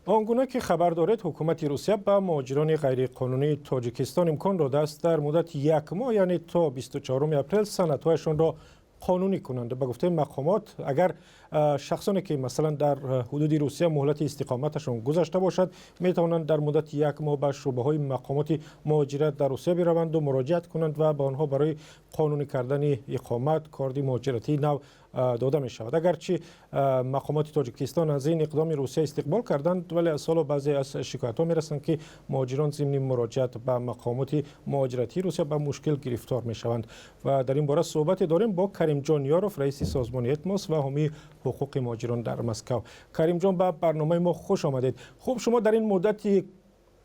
Он гуна ки хабар доред, ҳукумати Русия ба муҳоҷирони ғайриқонунии Тоҷикистон имкон додааст, дар муддати як моҳ, яъне то 24 апрел, санадҳояшонро қонунӣ кунанд. Ба гуфтаи мақомот, агар шахсоне ки, масалан, дар ҳудуди Русия муҳлати истиқоматашон гузашта бошад, метавонанд дар муддати як моҳ ба шӯъбаҳои мақомоти муҳоҷират дар Русия бираванду муроҷиат кунанд ва ба онҳо барои қонунӣ кардани иқомат корди муҳоҷиратии нав дода мешавад. Агарчи мақомоти Тоҷикистон аз ин иқдоми Русия истиқбол карданд, вале аз ҳоло баъзе аз шикоятҳо мерасанд, ки муҳоҷирон зимни муроҷиат ба мақомоти муҳоҷиратии Русия ба мушкил гирифтор мешаванд. Ва дар ин бора суҳбате дорем бо Каримҷон Ёров, раиси созмони «Этмос» ва ҳомии ҳуқуқи муҳоҷирон дар Москав. Каримҷон, ба барномаи мо хуш омадед. Хуб, шумо дар ин муддати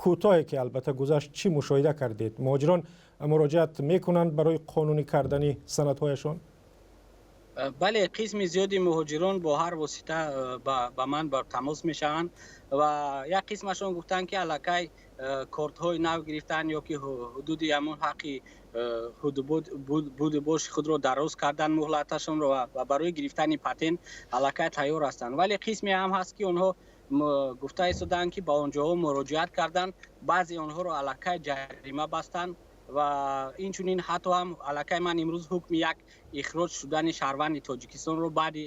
кӯтоҳе ки албатта гузашт, чӣ мушоҳида кардед? Муҳоҷирон муроҷиат мекунанд барои қонунӣ кардани санадҳояшон? Бале, қисми зиёди муҳоҷирон бо ҳар восита ба ман бар тамос мешаванд ва як қисмашон гуфтанд, ки аллакай кортҳои нав гирифтанд ё ки ҳудуди ҳамон ҳаққи буду боши худро дароз кардан муҳлаташонро ва барои гирифтани патент аллакай тайёр ҳастанд. Вале қисме ҳам ҳаст, ки онҳо гуфта истоданд, ки ба он ҷоҳо муроҷиат карданд, баъзе онҳоро аллакай ҷарима бастанд ва инчунин ҳатто ҳам аллакай ман имрӯз ҳукми як ихроҷ шудани шаҳрванди Тоҷикистонро баъди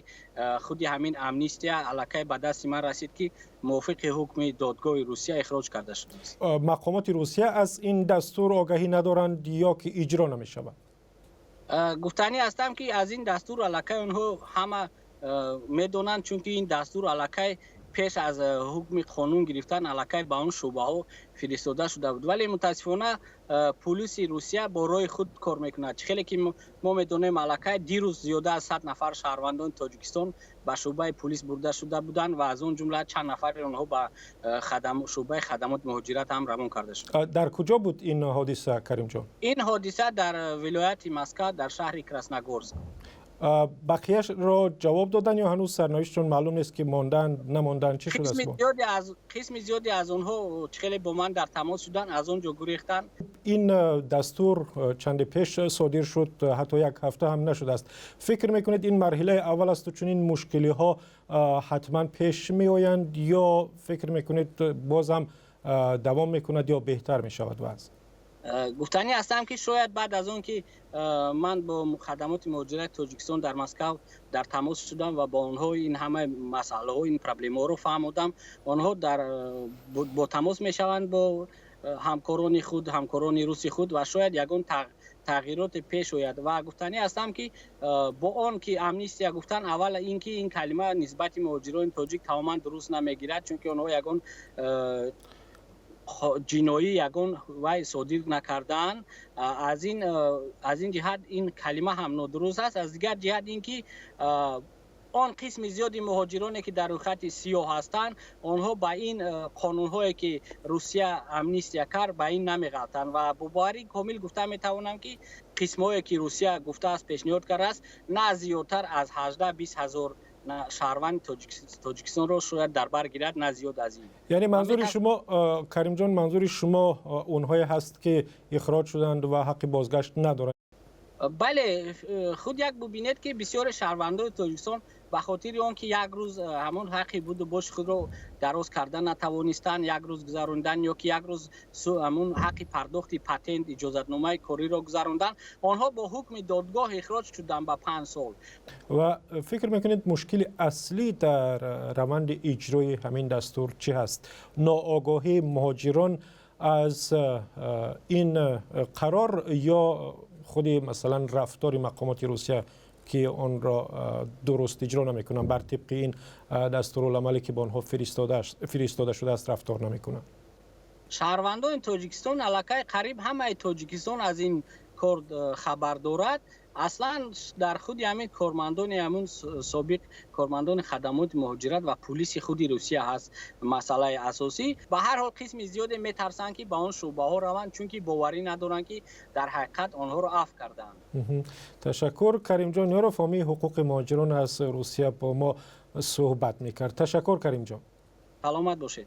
худи ҳамин амнистия аллакай ба дасти ман расид, ки мувофиқи ҳукми додгоҳи Русия ихроҷ карда шудааст. Мақомоти Русия аз ин дастур огаҳӣ надоранд ё ки иҷро намешавад? Гуфтанӣ ҳастам, ки аз ин дастур аллакай онҳо ҳама медонанд, чунки ин дастур аллакай пеш аз ҳукми қонун гирифтан аллакай ба он шӯъбаҳо фиристода шуда буд. Вале мутаассифона пулиси Русия бо роҳи худ кор мекунад. Чӣ хеле ки мо медонем, аллакай дирӯз зиёда аз 100 нафар шаҳрвандони Тоҷикистон ба шӯъбаи пулис бурда шуда буданд ва аз он ҷумла чанд нафари онҳо ба шӯъбаи хадамоти муҳоҷират ҳам равон карда шуданд. Дар куҷо буд ин ҳодиса, Каримҷон? Ин ҳодиса дар вилояти Москва, дар шаҳри Красногорск. Бақияшро ҷавоб доданд ё ҳанӯз сарнавиштшон маълум нест, ки монданд, намонданд, чӣ шудааст? Қисми зиёде аз онҳо, чӣ хеле бо ман дар тамос шуданд, аз он ҷо гурехтанд. Ин дастур чанде пеш содир шуд, ҳатто як ҳафта ҳам нашудааст. Фикр мекунед, ин марҳилаи аввал асту чунин мушкилиҳо ҳатман пеш меоянд ё фикр мекунед, боз ҳам давом мекунад ё беҳтар мешавад вазъ? Гуфтанӣ ҳастам, ки шояд баъд аз он ки ман бо хадамоти муҳоҷирати Тоҷикистон дар Москав дар тамос шудам ва бо онҳо ин ҳама масъалаҳо, ин проблемаҳоро фаҳмодам, онҳо бо тамос мешаванд бо ҳамкорони худ, ҳамкорони руси худ, ва шояд ягон тағйироте пеш ояд. Ва гуфтанӣ ҳастам, ки бо он ки амнистия гуфтан, аввал ин ки ин калима нисбати муҳоҷирони тоҷик тамоман дуруст намегирад, чунки онҳо ягон ҷиноӣ, ягон вай содир накардаанд. Аз ин ҷиҳат ин калима ҳам нодуруст аст. Аз дигар ҷиҳат ин ки он қисми зиёди муҳоҷироне, ки дар рӯйхати сиёҳ ҳастанд, онҳо ба ин қонунҳое, ки Русия амнистия кард, ба ин намеғалтанд. Ва бо боварии комил гуфта метавонам, ки қисмҳое, ки Русия гуфтааст, пешниҳод кардааст, на зиёдтар аз 18-20 ҳазор шаҳрванди Тоҷикистонро шояд дар бар гирад, на зиёд аз ин. Яъне манзури шумо, Каримҷон, манзури шумо онҳое ҳаст, ки ихроҷ шуданд ва ҳаққи бозгашт надоранд? Бале, худ як бубинед, ки бисёре шаҳрвандони Тоҷикистон ба хотири он ки як рӯз ҳамон ҳаққи буду боши худро дароз карда натавонистанд, як рӯз гузарондан ё ки як рӯз ҳамон ҳаққи пардохти патент, иҷозатномаи кориро гузарондан, онҳо бо ҳукми додгоҳ ихроҷ шуданд ба 5 сол. Ва фикр мекунед, мушкили аслӣ дар раванди иҷрои ҳамин дастур чӣ ҳаст? Ноогоҳии муҳоҷирон аз ин қарор ё худи, масалан, рафтори мақомоти Русия, ки онро дуруст иҷро намекунанд, бар тибқи ин дастуруламале, ки ба онҳо фиристода шудааст, рафтор намекунанд? Шаҳрвандони Тоҷикистон, аллакай қариб ҳамаи Тоҷикистон аз ин кор хабар дорад. Аслан дар худи ҳамин кормандони, ҳамун собиқ кормандони хадамоти муҳоҷират ва пулиси худи Русия ҳаст масъалаи асосӣ. Ба ҳар ҳол, қисми зиёде метарсанд, ки ба он шӯъбаҳо раванд, чунки боварӣ надоранд, ки дар ҳақиқат онҳоро афв кардаанд. Ташаккур. Каримҷон Ёров, ҳомии ҳуқуқи муҳоҷирон, аз Русия бо мо суҳбат мекард. Ташаккур, Каримҷон. Саломат бошед.